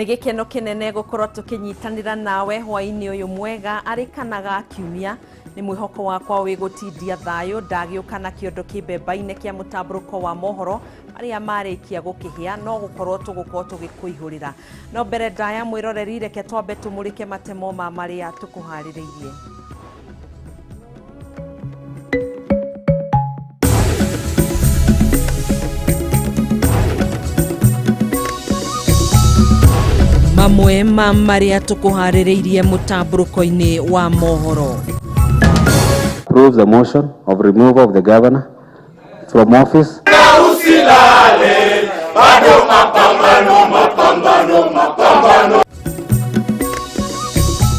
Gĩkeno kĩnene gũkorwo tũkĩnyitanĩra nawe hwaĩ-inĩ ũyũ mwega arĩ kana ga kiumia. Nĩ mwĩhoko wakwa wĩ gũtindia thayũ. Ndagĩũka na kĩondo kĩmbemba-inĩ kĩa mũtambũrũko wa mohoro marĩa marĩkia gũkĩhĩa, no gũkorwo tũgũkorwo tũgĩkũihũrĩra. No mbere ndaya mwĩroreri, reke twambe tũmũrĩke matemo ma marĩa tũkũharĩrĩirie. Mamwe ma marĩa tũkũharĩrĩirie mũtambũrũko-inĩ wa mohoro. Approves the motion of removal of the governor from office.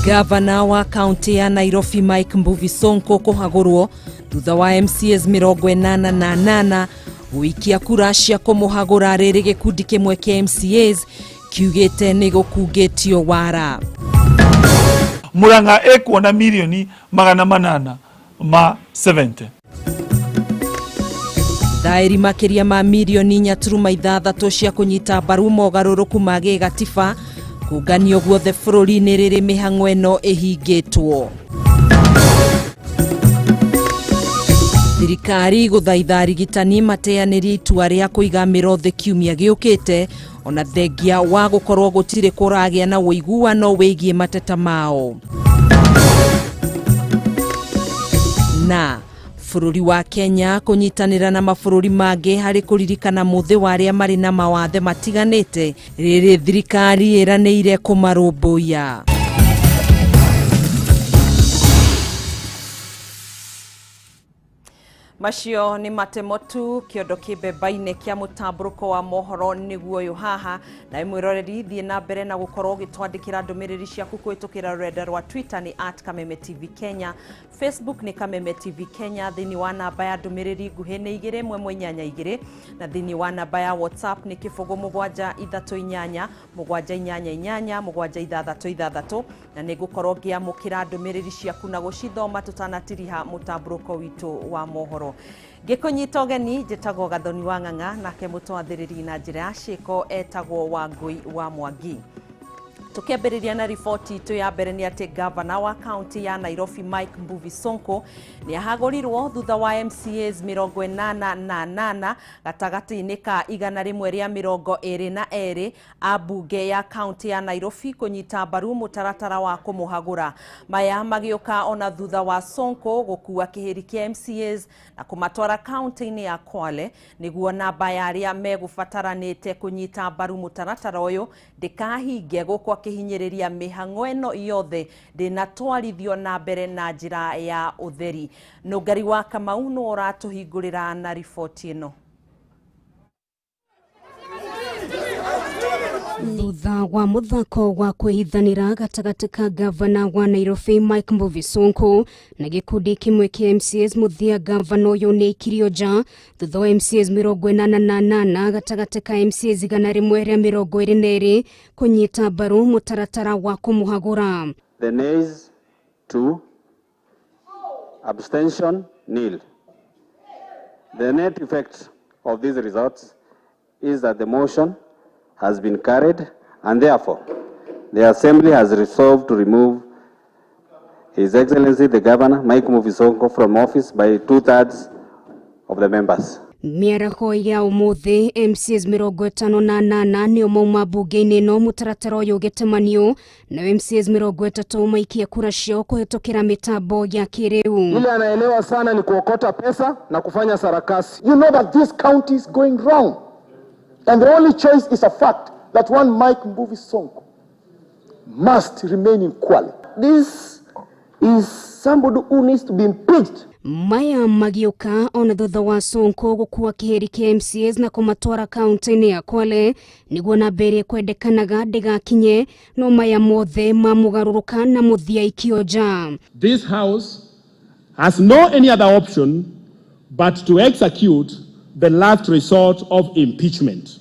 Gavana wa kaunti ya Nairobi Mike Mbuvi Sonko kũhagũrwo thutha wa MCAs 88 gũikia kura cia kũmũhagũra, rĩrĩ gĩkundi kĩmwe kĩa MCAs kiugĩte nĩ gũkungĩtio wara. Murang'a ĩkuona mirioni 870. Thaĩri makĩria ma mirioni 4.6 cia kũnyita mbaru mogarũrũku ma gĩgatiba kũnganio guothe bũrũri-inĩ, rĩrĩ mĩhang'o ĩno ĩhingĩtwo. Thirikari gũthaitha arigitani mateanĩrie itua rĩa kũiga mĩro thĩ kiumia gĩũkĩte, ona thengia wa gũkorwo gũtirĩ kũragĩa na ũiguano wĩgiĩ mateta mao. Na bũrũri wa Kenya kũnyitanĩra na mabũrũri mangĩ harĩ kũririkana mũthĩ wa arĩa marĩ na mawathe matiganĩte, rĩrĩ thirikari ĩranĩire kũmarũmbũiya. Macio nĩ matemo tu, kĩondo kĩmbemba-inĩ kĩa mũtambũrũko wa mohoro nĩguo ũyũ haha. Nawe mwĩroreri, thiĩ na mbere na gũkorwo ũgĩtwandĩkĩra ndũmĩrĩri ciaku kũhĩtũkĩra rũrenda rwa Twitter nĩ @KamemeTV Kenya, Facebook nĩ Kameme TV Kenya, thĩinĩ wa namba ya ndũmĩrĩri nguhĩ nĩ 21182, na thĩinĩ wa namba ya WhatsApp nĩ 073 788 766, na nĩ ngũkorwo ngĩamũkĩra ndũmĩrĩri ciaku na gũcithoma tũtanatiriha mũtambũrũko witũ wa mohoro. Ngĩkũnyita ũgeni, njĩtagwo Gathoni wa Ng'ang'a, nake mũtwathĩrĩri na njĩra ya ciĩko etagwo Wangũi wa Mwangi. Tukiambĩrĩria na riboti itũ ya mbere nĩ atĩ gavana wa kaunti ya Nairobi Mike Mbuvi Sonko nĩ ahagũrirwo thutha wa MCAs 88 gatagatĩ-inĩ ka 122 a mbunge ya kaunti ya Nairobi kũnyita mbaru mũtaratara wa kũmũhagũra. Maya magĩũka ona thutha wa Sonko gũkua kĩhĩri kĩa MCAs na kũmatwara kaunti-inĩ ya Kwale nĩguo namba ya arĩa megũbataranĩte kũnyita mbaru mũtaratara ũyũ ndĩkahinge, gũkũ akĩhinyĩrĩria mĩhang'o ĩno yothe ndĩnatwarithio na mbere na njĩra ya ũtheri. Nũngari wa Kamau nĩwe ũratũhingũrĩra na riboti ĩno. Thutha wa muthako wa kwĩhithanĩra gatagatĩ ka gavana wa Nairobi Mike Mbuvi Sonko na gĩkundi kĩmwe kĩa MCAs, mũthia gavana ũyũ nĩ aikirio nja thutha wa MCAs 88 gatagatĩ ka MCAs 122 kũnyita mbaru mũtaratara wa kũmũhagũra. The nays, 2, abstention, nil. The net effect of these results is that the motion has been carried, and therefore the Assembly has resolved to remove His Excellency the Governor Mike Mbuvi Sonko from office by two-thirds of the members. Mĩaraho ya ũmũthĩ, MCAs 58 nĩo mauma mbunge-inĩ ĩno mũtaratara ũyũ ũgĩtemanio, na MCAs 30 maikia kura ciao kũhĩtũkĩra mĩtambo ya kĩrĩu. Ile anaelewa sana ni kuokota pesa na kufanya sarakasi. You know that this county is going wrong. And the only choice is a fact that one Mike Mbuvi Sonko must remain in Kwale. This is somebody who needs to be impeached. Maya magĩũka ona thutha wa Sonko gũkua kĩhĩri kĩa MCAs na kũmatwara kaunti-inĩ ya Kwale nĩguo namba ĩrĩa ĩkwendekanaga ndĩgakinye, no maya mothe mamũgarũrũka na mũthia ikio nja. This house has no any other option but to execute the last resort of impeachment.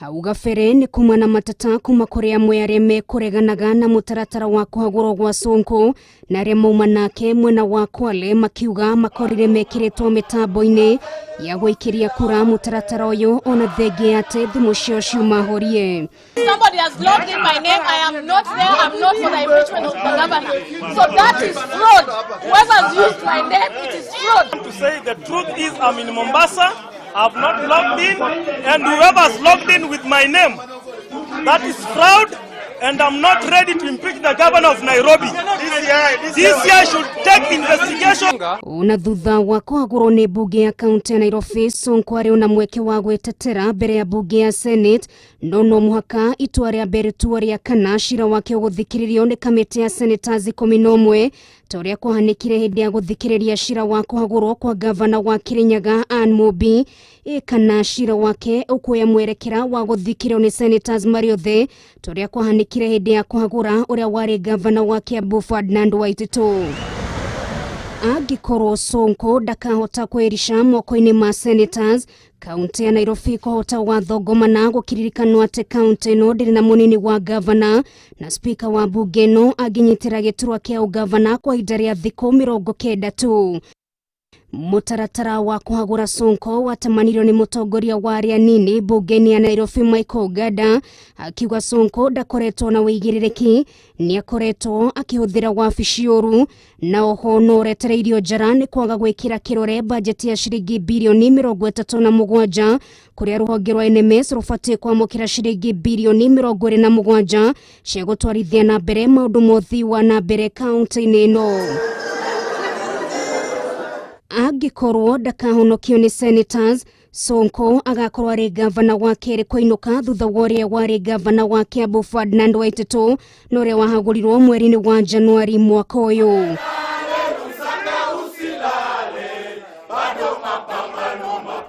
Hau gabere nĩ kuma na mateta kuma kũrĩ amwe arĩa mekũreganaga na mũtaratara wa kũhagũrwo gwa Sonko na arĩa mauma nake mwena wa Kwale makiuga makorire mekĩrĩtwo mĩtambo-inĩ ya gũikĩria kura mũtaratara ũyũ ona thengia atĩ thimũ ciao ciuma horie. Somebody has logged in my name. I am not there. I'm not for the impeachment of the governor. So that is fraud. Whoever's used my name, it is fraud. To say the truth is, I'm in Mombasa. I've not logged in, and whoever's logged in with my name, that is fraud. And I'm not ready to impeach the governor of Nairobi. DCI should take investigation. Ona thutha wa kũhagũrwo nĩ mbunge ya kaunti ya Nairobi, Sonko arĩ ona mweke wa gwĩtetera mbere ya mbunge ya Senate, no no mũhaka itua rĩa mbere rĩtuo rĩa kana cira wake ũgũthikĩrĩrio nĩ kamĩtĩ ya senators 11 ta ũrĩa kwahanĩkire hĩndĩ ya gũthikĩrĩria cira wa kũhagũrwo kwa gavana wa Kirinyaga Anne Mumbi, ĩ kana cira wake ũkuoya mwerekera wa gũthikĩrĩrio nĩ senators marĩ othe ta ũrĩa kwahanĩkire hĩndĩ ya kũhagũra ũrĩa warĩ gavana wa Kiambu Ferdinand Waititu. Angĩkorwo Sonko ndakahota kwĩrica moko-inĩ ma senators, kaunti ya Nairobi kũhota wathongomana gũkĩririkanwo atĩ kaunti ĩno ndĩrĩ na mũnini wa gavana na spika wa mbunge ĩno angĩnyitĩra gĩturwa kĩa ũgavana kwa ihinda rĩa thikũ 90 tu. Mũtaratara wa kũhagũra Sonko watamanirio nĩ mũtongoria wa arĩa anini mbunge-inĩ ya Nairobi Michael Ogada, akiuga Sonko ndakoretwo na wĩigĩrĩrĩki, nĩakoretwo akĩhũthĩra wabici ũru na oho no ũretereirio njara nĩ kwaga gwĩkĩra kĩrore bajeti ya ciringi birioni 37 kũrĩa rũhonge rwa NMS rũbatiĩ kwamũkĩra ciringi birioni 27 cia gũtwarithia na mbere maũndũ ma ũthii wa na mbere kaunti-inĩ ĩno. Angĩkorwo ndakahonokio nĩ senators, Sonko agakorwo arĩ gavana wa kerĩ kũinũka thutha wa ũrĩa warĩ gavana wa Kiambu Ferdinand Waititu na ũrĩa wahagũrirwo mweri-inĩ wa Januari mwaka ũyũ.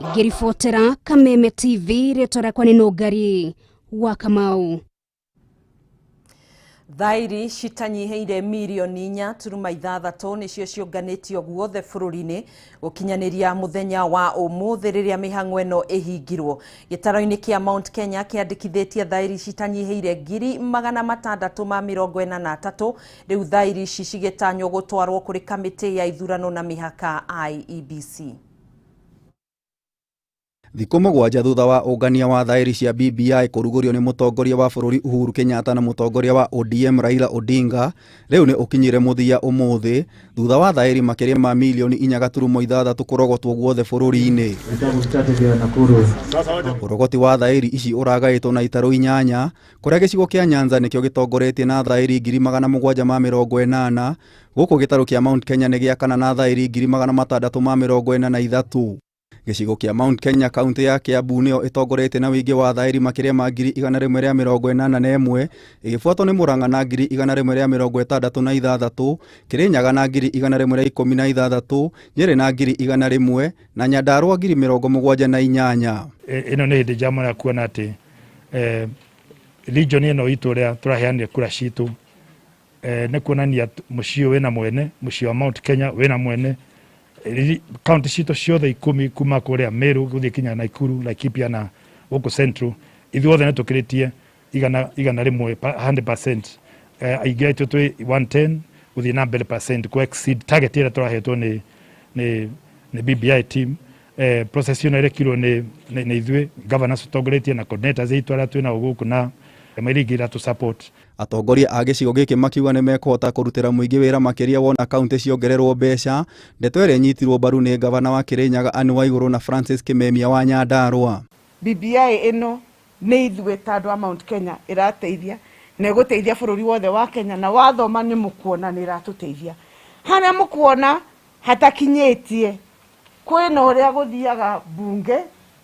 Ngĩribotera Kameme TV, rĩtwa rĩakwa nĩ Nũngari wa Kamau. Thairi citanyiheire mirioni 4.6 nĩcio ciũnganĩtio guothe bũrũri-inĩ gũkinyanĩria mũthenya wa ũmũthĩ rĩrĩa mĩhang'o ĩno ĩhingirwo. Gĩtaro-inĩ kĩa Mount Kenya kĩandĩkithĩtie thairi citanyiheire 643,000. Rĩu thairi ici cigĩtanywo gũtwarwo kũrĩ kamĩtĩ ya ithurano na mĩhaka IEBC. Thikũ 7 thutha wa ũngania wa thairi cia BBI kũrugũrio nĩ mũtongoria wa bũrũri Uhuru Kenyatta na mũtongoria wa ODM Raila Odinga, rĩu nĩ ũkinyire mũthia ũmũthĩ thutha wa thairi makĩria ma milioni 4.6 kũrogotwo guothe bũrũri-inĩ. Ũrogoti wa thairi ici ũragaĩtwo na itarũ 8 kũrĩa gĩcigo kĩa Nyanza nĩkĩo gĩtongoretie na thairi 780,000, gũkũ gĩtarũ kĩa Mount Kenya nĩ gĩa kana na thairi 643,000. Gĩcigo kĩa Mount Kenya kaunti ya Kiambu nĩyo ĩtongoretie na ũingĩ wa thairi makĩria ma 181,000, ĩgĩbuatwo nĩ Murang'a na 166,000, Kirinyaga na 116,000, Nyeri na 101,000 na Nyandarua 78,000. Ĩno nĩ hĩndĩ njama ya kuona atĩ region ĩno itũ ũrĩa tũraheanire kura citũ, nĩ kuonania mũciĩ wĩna mwene, mũciĩ wa Mount Kenya wĩna mwene. Kaunti citũ ciothe 10 kuma kũrĩa Meru gũthiĩ kinya Nakuru, Laikipia na gũkũ Central, ithuothe nĩ tũkĩrĩtie 100 100%. Aingĩ aitũ twĩ 110 gũthiĩ na mbere percent kũ exceed target ĩrĩa tũrahetwo nĩ BBI team. Process ĩno ĩrekirwo nĩ ithuĩ governors tũtongoretie na coordinators aitũ arĩa twĩ nao gũkũ na mairĩngĩ iria tũ support. Atongoria a gĩcigo gĩkĩ makiuga nĩ mekũhota kũrutĩra mũingĩ wĩra makĩria wona kaunti ciongererwo mbeca, ndeto ĩrĩa ĩnyitirwo mbaru nĩ gavana wa Kirinyaga Anne Waigũrũ na Francis Kimemia wa Nyandarua. BBI ĩno nĩ ithuĩ ta andũ a Mount Kenya ĩrateithia na ĩgũteithia bũrũri wothe wa Kenya, na wathoma nĩ mũkuona nĩ ĩratũteithia. Harĩa mũkuona hatakinyĩtie kwĩna ũrĩa gũthiaga mbunge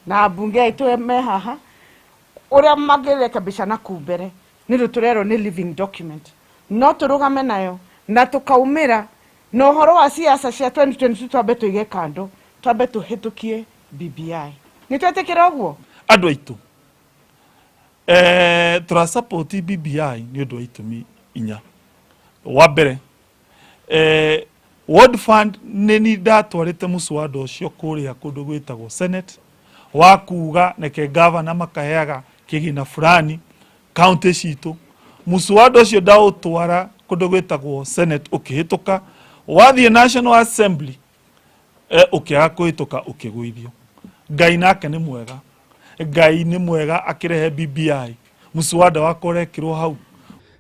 na mbunge aitũ me haha ũrĩa mangĩrekebisha na kuu mbere nĩ rĩu tũrerwo nĩ living document, no tũrũgame nayo na tũkaumĩra na ũhoro wa siasa cia 2022 twambe tũige kando, twambe tũhĩtũkie BBI. Nĩ twetĩkĩra ũguo? Andũ aitũ tũrasupport BBI nĩ ũndũ wa itũmi 4. Wa mbere, World Fund nĩ ni ndatwarĩte mũswada ũcio kũrĩa kũndũ gwĩtagwo Senate wa kuga neke gavana makaheaga Kĩgĩna fulani kaunti citũ. Muswada ũcio ndaũtwara kũndũ gwĩtagwo Senate ũkĩhĩtũka, wathiĩ National Assembly ũkĩaga kũhĩtũka, ũkĩgũithio. Ngai nake nĩ mwega, Ngai nĩ mwega akĩrehe BBI, muswada wakwa ũrekĩrwo hau.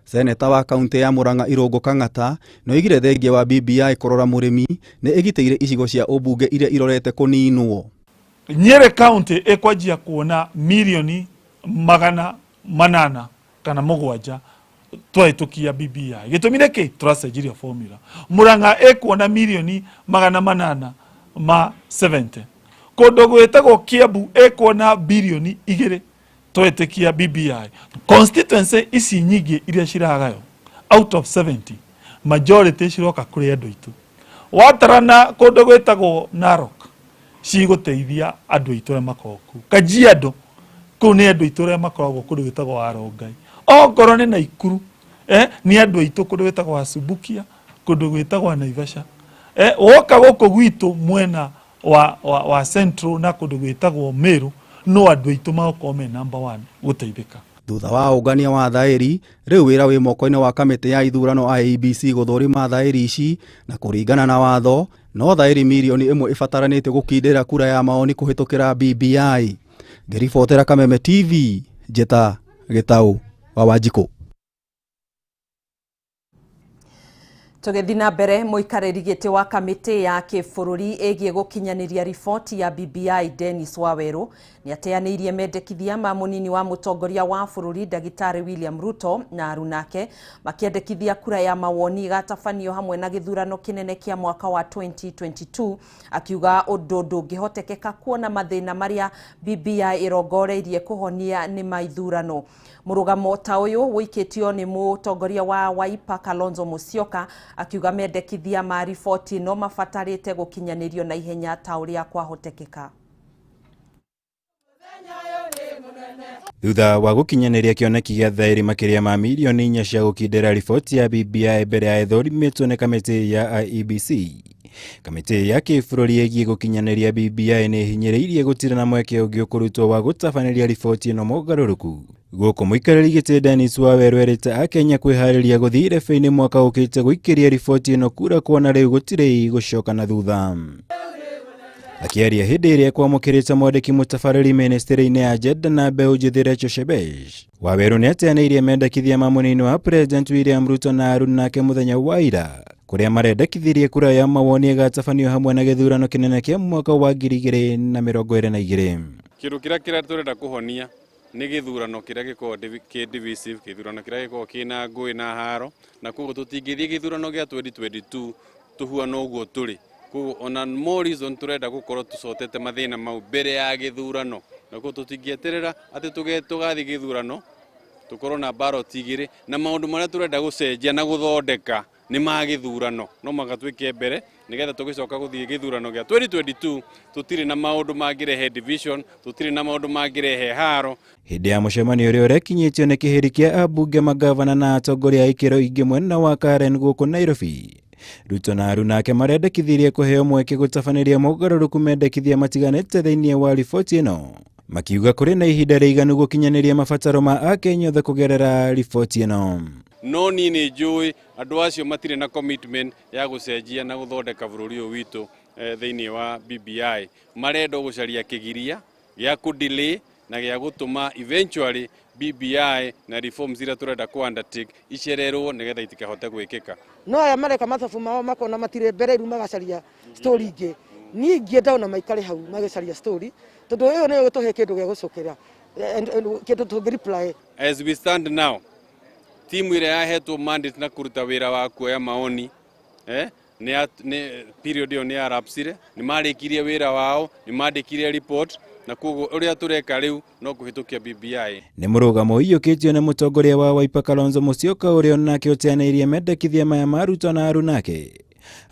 Seneta wa kaunti ya Murang'a Irũngũ Kang'ata nĩoigire thengia wa BBI kũrora mũrĩmi nĩ ĩgitĩire icigo cia ũmbunge iria irorete kũninwo. Nyeri County ĩkwanjia kuona mirioni 807 twahĩtũkia BBI. Gĩtũmi nĩ kĩ? Tũracenjirie formula. Murang'a ĩkuona mirioni 870. Kũndũ gwĩtagwo Kiambu ĩkuona birioni 2 twetĩkia BBI. Constituency ici nyingĩ iria ciragayo out of 70 majority ciroka kũrĩ andũ aitũ. Watarana kũndũ gwĩtagwo Narok cigũteithia andũ aitũ arĩa makoragwo kũu. Kajiado kũu nĩ andũ aitũ arĩa makoragwo kũndũ gwĩtagwo Warongai. Ongorwo nĩ Naikuru nĩ andũ aitũ kũndũ gwĩtagwo Asubukia, kũndũ gwĩtagwo Naivasha. Woka gũkũ gwitũ mwena wa Central na kũndũ gwĩtagwo Meru no andũ aitũ magokorwo me number 1 gũteithĩka. Thutha wa ũngania wa thaĩri rĩu wĩra wĩ moko-inĩ wa kamĩtĩ ya ithurano IEBC gũthũrima thaĩri ici, na kũringana na watho no thaĩri mirioni 1 ĩbataranĩte gũkindĩra kura ya maoni kũhĩtũkĩra BBI. Ngĩribotera Kameme TV, Njĩta Gĩtaũ wa Wanjikũ. Tũgĩthiĩ na mbere, mũikarĩri gĩtĩ wa kamĩtĩ ya kĩbũrũri ĩgiĩ gũkinyanĩria riboti ya BBI Dennis Wawerũ nĩateanĩirie mendekithia ma mũnini wa mũtongoria wa bũrũri ndagĩtarĩ William Ruto na arunake makĩendekithia kura ya mawoni ĩgatabanio hamwe na gĩthurano kĩnene kĩa mwaka wa 2022, akiuga ũndũ ndũngĩhotekeka kuona mathĩna marĩa BBI ĩrongoreirie kũhonia nĩ ma ithurano. Mũrũgamo ta ũyũ wũikĩtio nĩ mũtongoria wa Wiper Kalonzo Musyoka akiuga mendekithia ma riboti no mabatarĩte gũkinyanĩrio na ihenya ta ũrĩa kwahotekeka. Thutha wa gũkinyanĩria kĩoneki gĩa thaĩri makĩria ma mirioni 4 cia gũkindĩra riboti ya BBI mbere ya ĩthũrimĩtwo nĩ kamĩtĩ ya IEBC. Kamĩtĩ ya kĩbũrũri ĩgiĩ gũkinyanĩria BBI nĩ ĩhinyĩrĩirie gũtirĩ na mweke ũngĩ ũkũrutwo wa gũtabanĩria riboti ĩno mogarũrũku. Gũkũ mũikarĩri gĩtĩ Dennis Wawerũ erĩte Akenya kwĩharĩria gũthiĩ irebe-inĩ mwaka ũkĩte gũikĩria riboti ĩno kura kuona rĩu gũtirĩ gũcoka na thutha. Akĩaria hĩndĩ ĩrĩa kwamũkĩrĩte mwandĩki mũtabarĩri ministry-inĩ ya Gender na mbeũ njĩthĩ Rachel Shebesh, Wawerũ nĩateanĩirie mendekithia ma mũnini wa President William Ruto na arunake mũthenya wa ira kũrĩa marendekithirie kura ya mawoni ĩgatabanio hamwe na gĩthurano kĩnene kĩa mwaka wa 2022. Kĩndũ kĩrĩa tũrenda kũhonia nĩ gĩthurano kĩrĩa gĩkoragwo kĩ divisive, gĩthurano kĩrĩa gĩkoragwo kĩna ngũĩ na haro, na koguo tũtingĩthiĩ gĩthurano gĩa 2022 tũhuana ũguo tũrĩ. Koguo ona more reason tũrenda gũkorwo tũcotete mathĩna mau mbere ya gĩthurano, na koguo tũtingĩeterera atĩ tũgathiĩ gĩthurano tũkorwo na ballot 2 na maũndũ marĩa tũrenda gũcenjia na gũthondeka nĩ ma gĩthurano no magatwĩke mbere nĩgetha tũgĩcoka gũthiĩ gĩthurano gĩa 2022 tũtirĩ na maũndũ mangĩrehe division, tũtirĩ na maũndũ mangĩrehe haro. Hĩndĩ ya mũcemanio ũrĩa ũrekinyĩtio nĩ kĩhĩri kĩa ambunge, magavana na atongoria a ikĩro ingĩ mwena wa Karen gũkũ Nairobi, Ruto na arunake marendekithirie kũheo mweke gũtabanĩria mogarũrũku mendekithia matiganĩte thĩinĩ wa riboti ĩno, makiuga kũrĩ na ihinda rĩiganu gũkinyanĩria mabataro ma Akenya othe kũgerera riboti ĩno. No niĩ nĩ njũĩ andũ acio matirĩ na commitment ya gũcenjia na gũthondeka bũrũri ũyũ witũ thĩinĩ wa BBI. Marenda gũcaria kĩgiria gĩa kũ-delay na gĩa gũtũma eventually BBI na reforms iria tũrenda kũ undertake icererwo nĩgetha itikahote gwĩkĩka. No aya mareka mathabu mao makona matirĩ mbere rĩu magacaria story ingĩ. Niĩ ingĩenda ona maikare hau magĩcaria story tondũ ĩyo nĩyo ĩgũtũhe kĩndũ gĩa gũcokera kĩndũ tũngĩ reply. As we stand now, timu ĩrĩa yahetwo mandate na kũruta wĩra wa kuoya maoni nĩ period ĩyo nĩ yarapsire, nĩ marĩkirie wĩra wao, nĩ mandĩkire report, na koguo ũrĩa tũreka rĩu no kũhĩtũkia BBI. Nĩ mũrũgamo ũiyũkĩtio nĩ mũtongoria wa Wiper Kalonzo Musyoka ũrĩa onake ũteanĩirie mendekithia maya ma Ruto na arunake,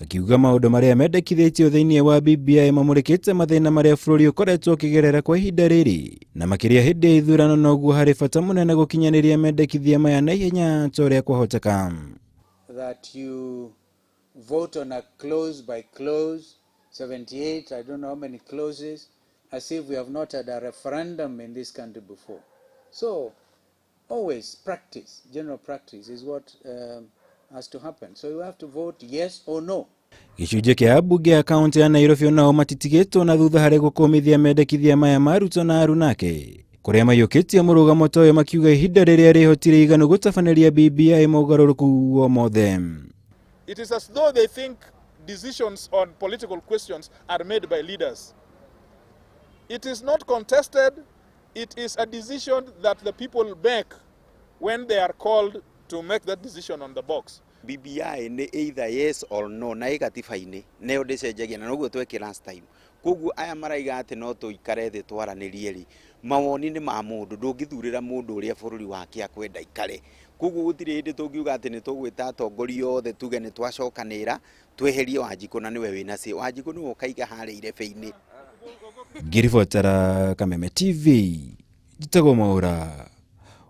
akiuga maũndũ marĩa mendekithĩtio thĩinĩ wa BBI mamũrĩkĩte mathĩna marĩa bũrũri ũkoretwo ũkĩgerera kwa ihinda rĩrĩ, na makĩria hĩndĩ ya ithurano noguo harĩ bata mũnene gũkinyanĩria mendekithia maya na ihenya ta ũrĩa kwahoteka. That you vote on a clause by clause, 78, I don't know how many clauses, as if we have not had a referendum in this country before. So always practice, general practice is what has to happen. So you have to vote yes or no. Gĩcunjĩ kĩa ambunge a kaunti ya Nairobi onao matitigĩtwo na thutha harĩ gũkũmithia mendekithia maya ma Ruto na arunake kũrĩa maiyũkĩtie mũrũgamo ta ũyũ makiuga ihinda rĩrĩa rĩho ti rĩiganu gũtabanĩria BBI mogarũrũku o mothe. It is as though they think decisions on political questions are made by leaders. It is not contested. It is a decision that the people make when they are called to make that decision on the box. BBI nĩ either yes or no na ĩ gatiba-inĩ nayo ndĩcenjagia na noguo tweke last time. Koguo aya maraiga atĩ no tũikare thĩ twaranĩrie rĩ, mawoni nĩ ma mũndũ, ndũngĩthurĩra mũndũ ũrĩa bũrũri wake akwenda ikare. Koguo gũtirĩ hĩndĩ tũngiuga atĩ nĩ tũgwĩta atongoria othe tuge nĩ twacokanĩra tweherie Wanjikũ na nĩwe wĩna say. Wanjikũ nĩwe ũkaiga harĩa irebe-inĩ. Ngĩribotera Kameme TV, njĩtagwo Mwaũra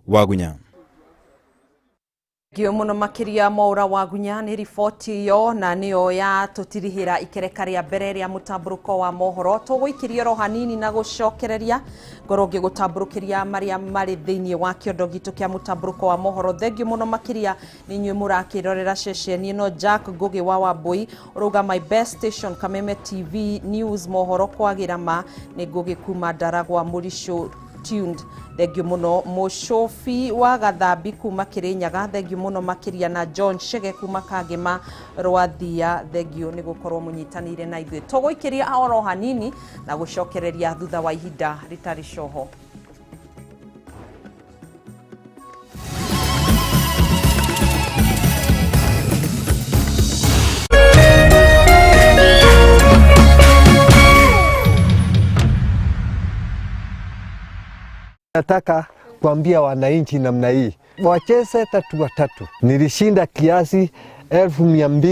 Wagunya. Ngio muno makiria Mwaũra Wagunya nĩ riboti ĩyo na nĩyo ya tũtirihĩra ikereka rĩa mbere rĩa mũtambũrũko wa mohoro. Tũgũikĩria oro hanini na gũcokereria ngorwo ngĩgũtambũrũkĩria marĩa marĩ thĩinĩ wa kĩondo gitũ kĩa mũtambũrũko wa mohoro. Thengio mũno makĩria nĩ inyuĩ mũrakĩrorera ceceni ĩno. Jack Ngugi wa Wambui ũrauga my best station Kameme TV News mohoro kwagĩra ma nĩ Ngugi kuma Ndaragwa Mũricũ tuned. Thengio muno Mũcobi wa Gathambi kuma Kirinyaga, thengio muno makiria na John Chege kuma Kangema Rwathia, thengio nĩ gũkorwo mũnyitanĩire na ithuĩ. Tũgũikĩria oro hanini na gũcokereria thutha wa ihinda rĩtarĩ coho. Nataka kuambia wananchi namna hii, wacheze tatu watatu. Nilishinda kiasi 200,000.